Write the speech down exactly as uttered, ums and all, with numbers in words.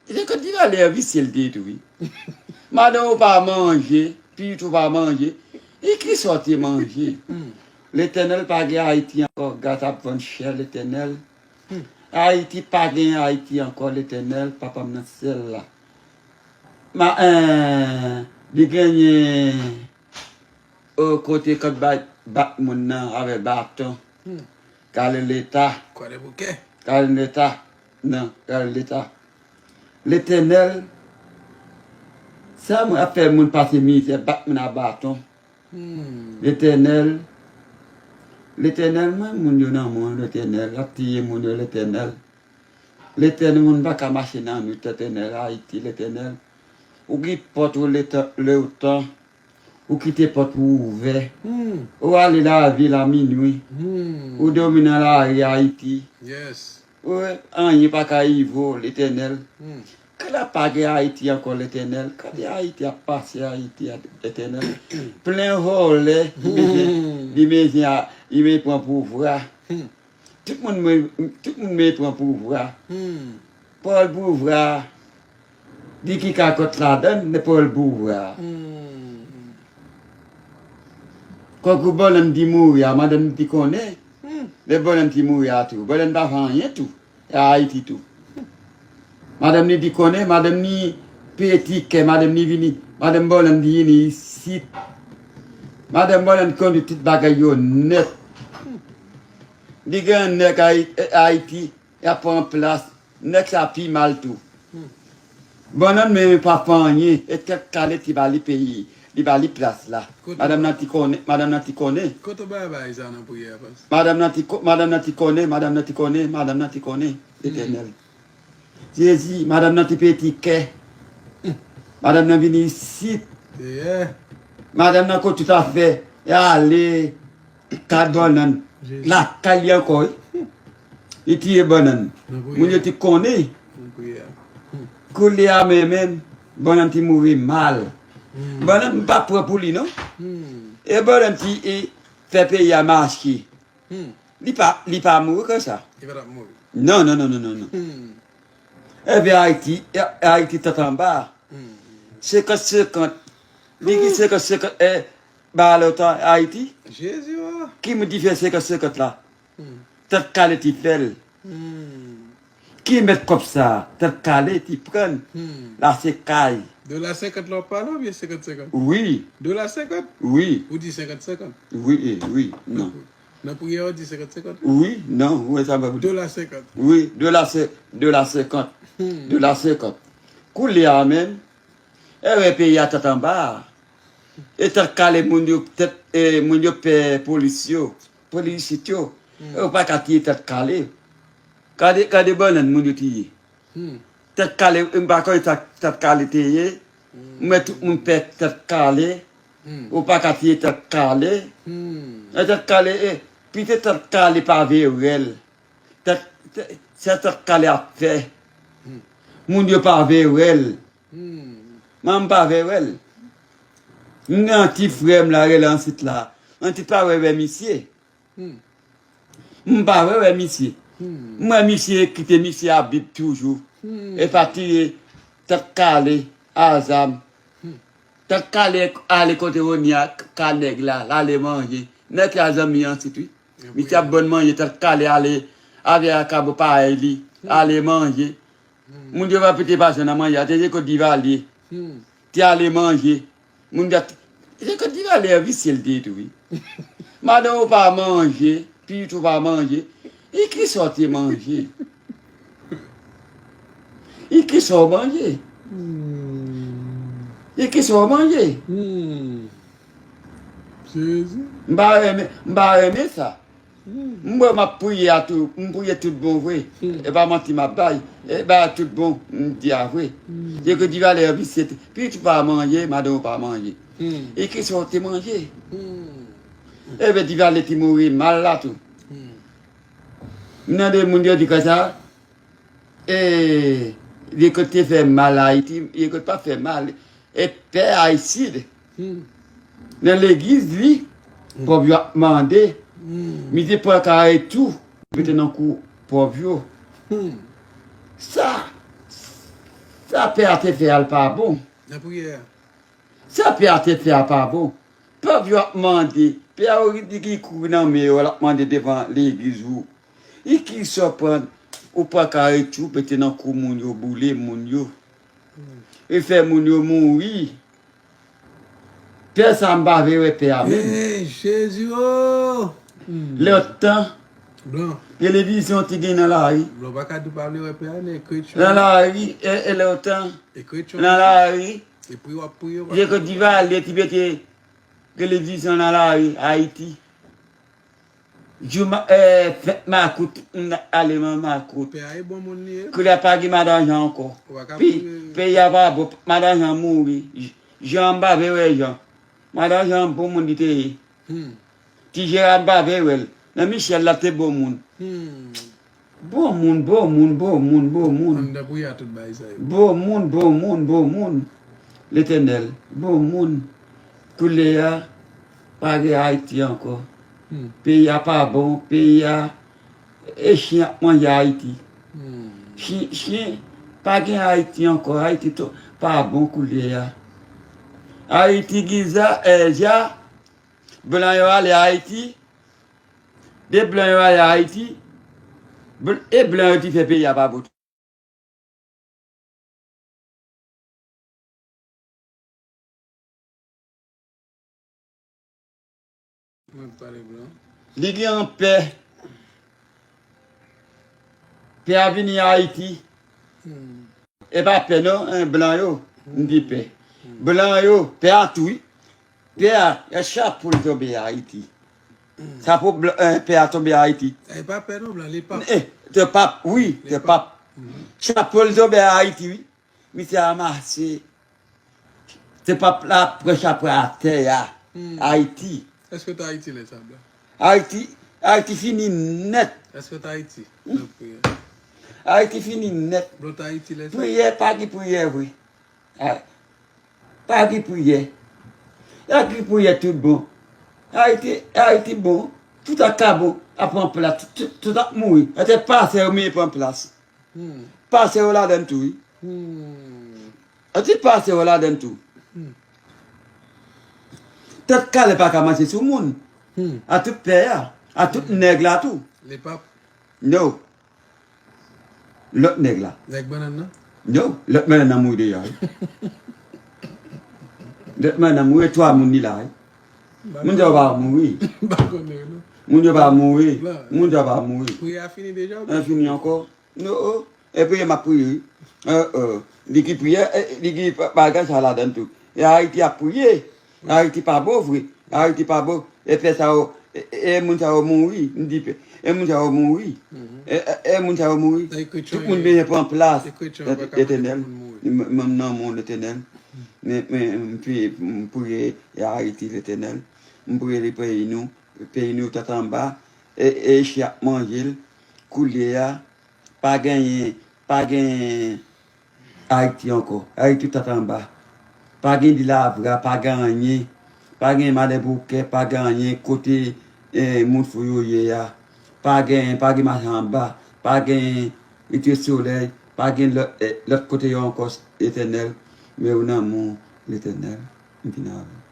Se kot Divalè visye l te tou, wi. Madanm ou pa manje, pitit ou pa manje. E kisa w te manje? Letènèl pa gen Ayiti ankò, gaz ap vann chè, Letènèl. Ayiti pa gen Ayiti ankò, Letènèl, papa m nan syèl la. Ma, eh, li genyen o kote k ap bat, bat moun nan avèk baton. Gade leta. Gade leta. Non, gade leta. Letènèl, sa moun ap fè moun pase mizè, bat moun a baton. Letènèl, Letènèl, mwen moun yo nan mwen, Letènèl, l ap tiye moun yo, Letènèl. Letènèl, moun pa ka mache nan nwit, Letènèl, Ayiti, Letènèl. Ou ki pòt ou letan, letan, ou kite pòt ou ouvè. Ou ale lavil a minwi. Ou dòmi nan lari Ayiti. Ou anyen pa ka rive w, Letènèl. Kè la pa gen Ayiti ankò, Letènèl. Gade Ayiti ap pase, Ayiti, Letènèl. Plen vòlè, li bezwen, li bezwen, li bezwen pran pouvwa. Tout moun, tout moun bezwen pran pouvwa. Pòl pouvwa, di ki ka kòt ladan, men pòl pouvwa. Kòk ou Bòlèn di mouri a, madanm di konnen. Lè Bòlèn di mouri a tou, Bòlèn pa fè anyen tou. E Ayiti tou. Madanm ni di konnen, madanm ni peye tikè, madanm ni vini, madanm Bòlèn vini isit. Madanm Bòlèn kondwi tout bagay yo nèt. Li gen nèg Ayi-, Ayiti, y ap pran plas. Nèg sa pi mal tou. Bòlèn menm pa fè anyen, e tèt kale ti ba li peyi, li ba li plas la. Madanm nan ti konnen, madanm nan ti konnen. Kote w bay bagay sa nan priyè a, pas? Madanm nan ti ko-, madanm nan ti konnen, madanm nan ti konnen, madanm nan ti konnen, Letènèl. Jezi, madanm nan te peye tikè. Madanm nan vini isit. Madanm nan kot tout afè, e ale. Gad Bòlèn. Lakay li ankò, wi. Li tiye Bòlèn. Moun yo ti konnen. Koulye a menm, menm, Bòlèn ti mouri mal. Bòlèn m pa pran pou li, non. E Bòlèn ti, e, fè peyi a mache. Li pa, li pa mouri konsa. Li pa t ap mouri. Non, non, non, non, non, non. Epi Ayiti, Ayiti tèt anba. Senkant senkant. Li ki senkant senkant, eh, ba lontan Ayiti? Jezi, wa. Ki moun ki fè senkant senkant la? Tèt kale ti fè l. Ki mèt kòb sa? Tèt kale ti pran l. La se kay. Dola senkant la w ap pale oubyen senkant senkant? Wi. Dola senkant? Wi. Ou di senkant senkant? Wi, eh, wi, non. Nan priyè, w di senkant senkant? Wi, non, wi, sa va. Dola senkant. Wi, dola se, dola senkant. Dola senkant. Koulye a menm, e wè peyi a tèt anba. E tèt kale moun yo, tèt, e moun yo pè polis yo, polis isit yo. E yo pa ka tiye tèt kale. Gade, gade Bòlèn moun yo tiye. Tèt kale, m pa konnen sa tèt kale te ye. M wè tout moun pè tèt kale. Ou pa ka tiye tèt kale. E tèt kale, e, pite tèt kale pa vle wè l. Tèt, tèt, se tèt kale ap fè. Moun yo pa vle wè l. Mwen m pa vle wè l. M gen yon ti frè m la rele Ansit la. Ansit pa vle wè misye. M pa vle wè misye. M wè misye kite misye ap viv toujou. E pa tiye tèt kale a zam. Tèt kale ale kote Roni a ka nèg la, l ale manje. Nèg sa zanmi Ansit wi. Misye ap ban manje, tèt kale ale avè akabo parèy li, ale manje. Moun yo pa pete pa jwenn nan manje a, te ye kot Divalye. Te ale manje. Moun gate. Se kot Divalye visye l te tou, wi. Madanm ou pa manje, pitit ou pa manje. E kisa w te manje? E kisa w manje? E kisa w manje? M pa renmen, m pa renmen sa. M wè m ap priye a tou, m priye tout bon vre. E pa manti m ap bay. E bay tout bon, m di a vre. Se ke Divalye visye, pitit ou pa manje, madanm ou pa manje. E kisa w te manje? Ebyen Divalye te mouri mal la tou. M tande moun yo di konsa, e, li kot te fè mal Ayiti, li kot pa fè mal. E pè Ayiti, nan legliz li, pòv yo ap mande, misye pran kare tou, mete nan kou pòv yo. Sa, Sa pè a te fè a l pa bon. Nan priyè a. Sa pè a te fè a pa bon. Pèp yo ap mande. Pè a yo di ki kouri nan men yo, l ap mande devan legliz ou. E ki sa w pran, ou pran kawoutchou, mete nan kou moun yo, boule moun yo. E fè moun yo mouri. Pè sa m pa vle wè pè a menm. Hey, Jezi o! Hmm. Lontan, blan. Televizyon te gen nan lari. Blan pa ka di w pa vle wè pè a, men ekriti. Nan lari, e, e lontan. Ekriti. Nan lari. E priye w ap priye, w pa ka di w pa vle. Jeko Divale te mete televizyon nan lari, Ayiti. Jou ma-, eh, fèt makout, m ale nan makout. Pè a e bon moun li ye. Koulye a pa gen madan Jan ankò. Ou pa ka Pi, priye. Peyi a pa bon, madan Jan mouri. J-, Jan m pa vle wè Jan. Madan Jan bon moun li te ye. Hmm. Ti Jera m pa vle wè l. Nan Michèl la te bon moun. Hmm. Bon moun, bon moun, bon moun, bon moun. Anndan priyè a tout bagay sa yo. Bon moun, bon moun, bon moun. Letènèl, bon moun. Koulye a, pa gen Ayiti ankò. Hmm. Peyi a pa bon, peyi a, e chen ap manje Ayiti. Hmm. Chen, chen, pa gen Ayiti ankò, Ayiti to-, pa bon koulye a. Ayiti giza, eh, ja, blan yo ale Ayiti, de blan yo ale Ayiti, bl-, e blan yo te fè peyi a pa bon. Mwen pale blan. Li gen yon pè. Pè a vini Ayiti. Hmm. E pa pè non, en, blan yo. M di pè. Hmm. Blan yo, pè a tou wi. Pè a, e chapo l tonbe Ayiti. Chapo blan, eh, pè a tonbe Ayiti. E pa pè non, blan, li pap. Eh, te pap, wi, te pap. Mhm. Chapo l tonbe Ayiti, wi. Misye ranmase. Te pap la pran chapo atè a. Hmm. Ayiti. Èske w t Ayiti lè sa, blan? Ayiti, Ayiti fini nèt. Èske w t Ayiti? Hmm. Nan priyè. Ayiti fini nèt. Blan, w t Ayiti lè sa? Priyè, pa gen priyè vre. Ah, pa gen priyè. Pa gen priyè tout bon. Ayiti, Ayiti bon. Tout ap ka bon. Ap pran plas. Tout, tout, tout ap mouri. Atè pastè yo menm pran plas. Hmm. Pastè yo ladann tou, wi. Hmm. Atè pastè yo ladann tou. Hmm. Tèt kale pa ka mache sou moun. Hmm. A tout pè a. A tout nèg la tou. Li pap. No. Lòt nèg la. Nèg bannann nan? No, lòt bannann nan mouri deja, wi. Lòt bannann nan mouri, twa moun li la, wi. Moun sa yo pa mouri. M pa konnen, non. Moun yo pa mouri. Moun sa yo pa mouri. Priyè a fini deja, oubyen? An fini ankò. No, oh. E priyè m ap priye, wi. Eh, eh. Li ki priyè, eh, li ki pa-, bagay sa ladann tou. E Ayiti ap priye. Ayiti pa bon vre. Ayiti pa bon. E pè sa yo, e, e, e moun sa yo mouri, m di pè. E moun sa yo mouri. Mhm. E, e, e moun sa yo mouri. Tout moun bezwen pran plas. Letènèl. M, m, m nan men w, Letènèl. Men, men, m pri-, m priye e Ayiti, Letènèl. M priye li peyi nou. Peyi nou tèt anba. E, e chen ap manje l. Koulye a, pa genyen, pa genyen Ayiti ankò. Ayiti tèt anba. Pa gen dilavra, pa gen anyen. Pa gen madanm bouke, pa gen anyen kote, eh, moun fou yo ye a. Pa gen, pa gen machann anba, pa gen rete solèy, pa gen lòt, eh, lòt kote yo ankò, Letènèl. Men ou nan men w, Letènèl. M vin avè w.